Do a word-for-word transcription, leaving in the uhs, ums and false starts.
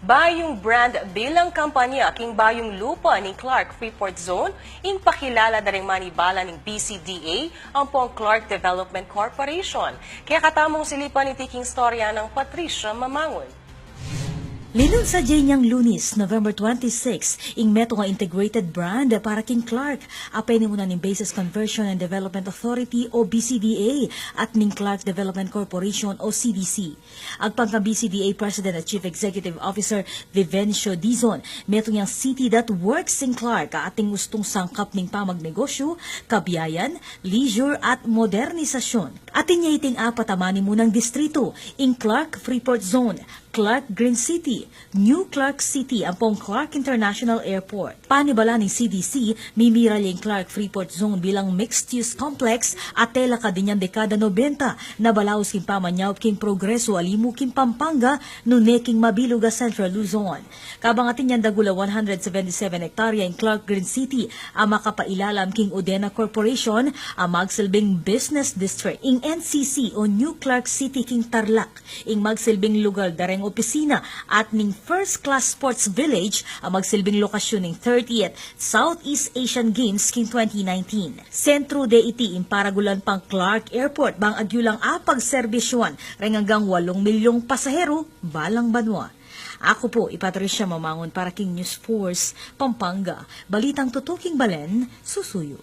Bayung brand bilang kampanya king bayung lupa ning Clark Freeport Zone, ing pakilala da ring manibala ning B C D A ampong Clark Development Corporation. Kaya katamung silipan iti king istorya nang Patricia Mamangun. Linunsa inyang Lunis, November twenty-six, ing metung a integrated brand para king Clark, a penimunan ning Bases Conversion and Development Authority o B C D A at ning Clark Development Corporation o C D C. Agpang kang B C D A President at Chief Executive Officer Vivencio Dizon, metung yang city that works ing Clark a atin ustung sangkap ning pamagnegosyu, kabiayan, leisure at modernisasyon. Atin ya iting apat a manimunang distritu, ing Clark Freeport Zone, Clark Green City, New Clark City, ampong Clark International Airport. Panibalan ning C D C, mimira la ing Clark Freeport Zone bilang mixed-use complex a telakad inyang dekada nobenta, na balaus king pamanyaup king progresu a limu king Pampanga, nune king mabilug a Central Luzon. Kabang atin yang dagul a one hundred seventy-seven hektarya ing Clark Green City a makapailalam king Udena Corporation a magsilbing business district, ing N C C o New Clark City king Tarlac, ing magsilbing lugal da reng opisina at ning first-class sports village a magsilbing lokasyon ning thirtieth Southeast Asian Games king twenty nineteen. Sentru de iti ing paragulan pang Clark Airport bang agyu lang apagserbisyuan reng anggang walung milyong pasaheru balang banua. Aku pu i Patricia Mamangun para king News Force Pampanga, balitang tutuking balen, susuyu.